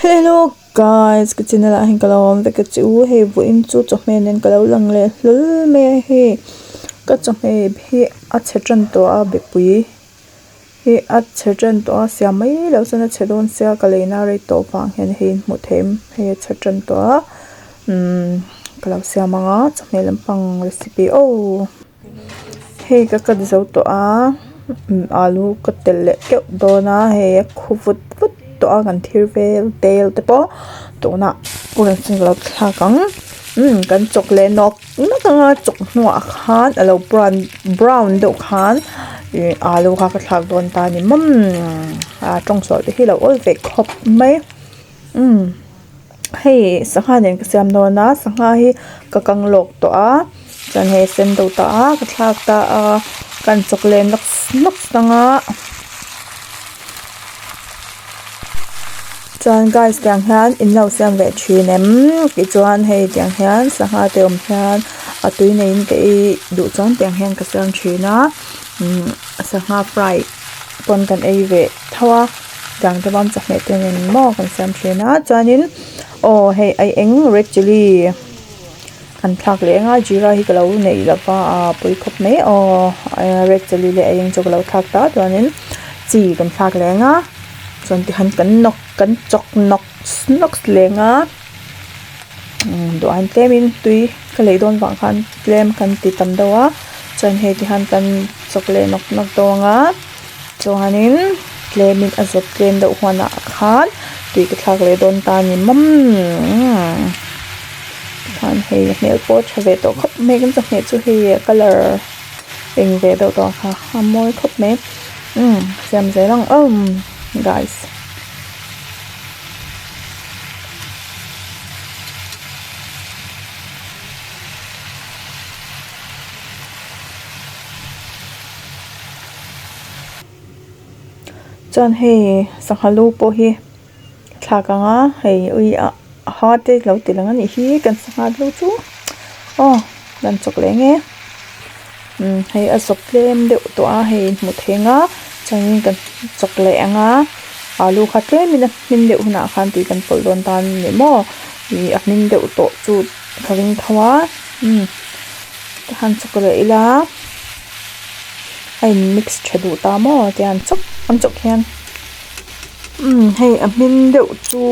Hello guys ka channel ah hian ka lo awm vek a che u hei vawiin chu chawhmeh nen ka lo lang leh hlawl mai a hei ka chawhmeh hi a chhe tan tawh a mipui hi a chhe tan tawh a siam mai loh chuan a chhe dawn sia ka lei na rei tawh vang hian hei hmuh theih in hei a chhe tan tawh a umm ka lo siam ang a chawhmeh lampang recipe aw. Hei ka cut zo tawh a alu ka telh leh keuh dawn a hei a khu vut vut tawh a kan thir vel tel te pawh tunah ka lo thlak ang umm kan chawk leh nawk nawk ang a chawk hnuah khan a lo brown brown deuh khan ih alu kha ka thlak dawn ta a ni mawm a tawng sual te hi a lo awl ve khawp mai umm. Hei sangha nen ka siam dawn a sangha hi ka kang lawk tawh a chuan hei a sen deuh ta a ka thlak ta a kan chawk leh nawk nawk ang a chuan guys tiang hian in lo siam ve thin em tichuan hei tiang hian sangha te awm hian a tui neiin ka ei duh chuan tiang hian ka siam thin a umm sangha fry pawn kan ei ve tho a. Tiang te pawh chawhmeh te nen maw kan siam thin a chuanin aw hei ai eng red chilli kan thlak leh ang a jeera hi ka lo neih lo va a pawi khawp mai aw red chilli leh aieng chu ka lo thlak ta chuanin chi kan thlak leh ang a chuan tikhan kan nawk kan chawk nawk nawk leh ang a duh ang tlemin tui ka lei dawn vang khan tlem kan ti tam deuh a chuan hei tikhan kan chawk leh nawk nawk dawn ang a. Chuanin tlemin a zawt tlem deuh huanah khan tui ka thlak leh dawn ta a ni mawm khan hei a hmel pawh a tha ve tawh khawp mai kan chawhmeh chu hei a colour eng ve deuh tawh kha a mawi khawp mai umm siam zel ang awm guys. Chuan hei sangha lu pawh hi thlak ang a hei ui ah ha te lo ti lang a nih hi kan sangha lu chu aw kan chawk leh ang e umm hei a zawp tlem deuh tawh a hei hmuh theih ang a chuanin kan chawk leh ang a alu kha tlemin a hmin deuh hunah khan tui kan pawlh dawn ta a ni maw ih a hmin deuh tawh chu ka ring tho a umm tikhan chawk leh ila. A in mix tha duh ta maw tia an chawk an chawk hian umm hei a hmin deuh chu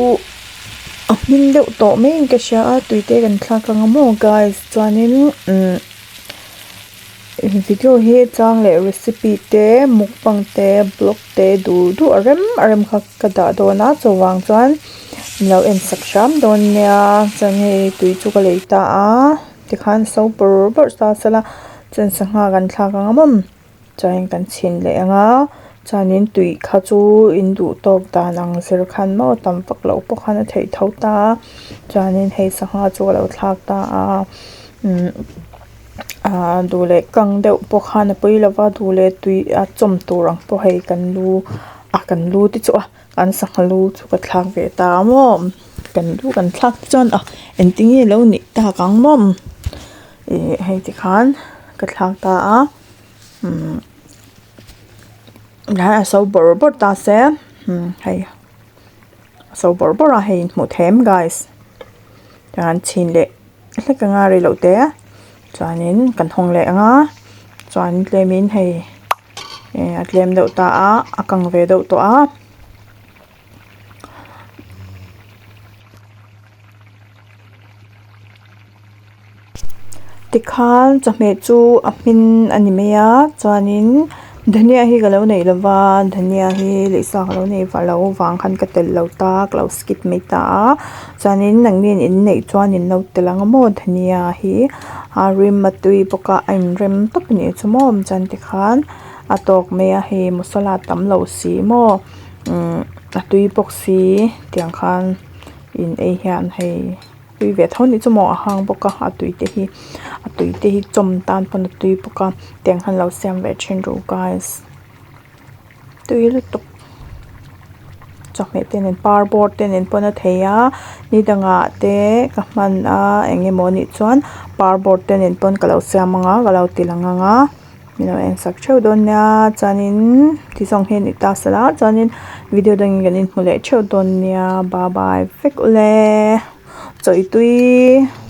a hmin deuh tawh mai in ka hria a tui te kan thlak ang a maw guys chuanin umm video hi chang leh recipe te mukbang te vlog te duh duh a rem a rem kha ka dah dawn a chuvang chuan in lo en sak hram dawn nia chuan hei tui chu ka lei ta a tikhan so bawrh bawrh ta sela. Chuan sangha kan thlak ang a mawm chuanin kan chhin leh ang a chuanin tui kha chu in duh tawk dan ang zir khan maw tam vak loh pawh khan a theih tho ta a chuanin hei sangha chu a lo thlak ta a umm ah duh leh kang deuh pawh khan a pawi lo va duh leh tui a chawm tur ang pawh hei kan lu a kan lu te chu a kan sangha lu chu ka thlak ve ta a maw kan lu kan thlak te chuan a engtin nge lo nih tak ang maw. Ih hei tikhan ka thlak ta a umm tlai a so bawrh bawrh ta se umm hei a so bawrh bawrh a hei inhmuh theih em guys chuan chhin leh hlek anga rei loh te chuanin kan hawng leh ang a chuan tlemin hei eh a tlem deuh ta a a kang ve deuh tawh a. Tikhan chawhmeh chu a hmin a ni mai a chuanin dhania hi ka lo neih lova dhania hi lehsa ka lo neih vah loh avang khan ka telh lo ta ka lo skip mai ta a chuanin nangni in neih chuan in lo telh ang maw dhania hi a rim a tui bawk a a inrem tawp a nih chu maw chuan tikhan a tawk mai a hei masala tam lo si maw umm a tui bawk si tiang khan in ei hian hei. Tui ve tho anih chu maw a hang bawk a a tui te hi a tui te hi chawm tan pawn a tui bawk a tiang hian lo siam ve thin ru guys tui lutuk chawhmeh te nen par bawr te nen pawn a thei a ni dangah te ka hman a eng emaw anih chuan par bawr te nen pawn ka lo siam ang a ka lo ti lang ang a. Min lo en sak theuh dawn nia chuanin ti zawng hi ni ta sela chuanin video dangin kan inhmu leh theuh dawn nia bye bye vek ule chaw ei tui.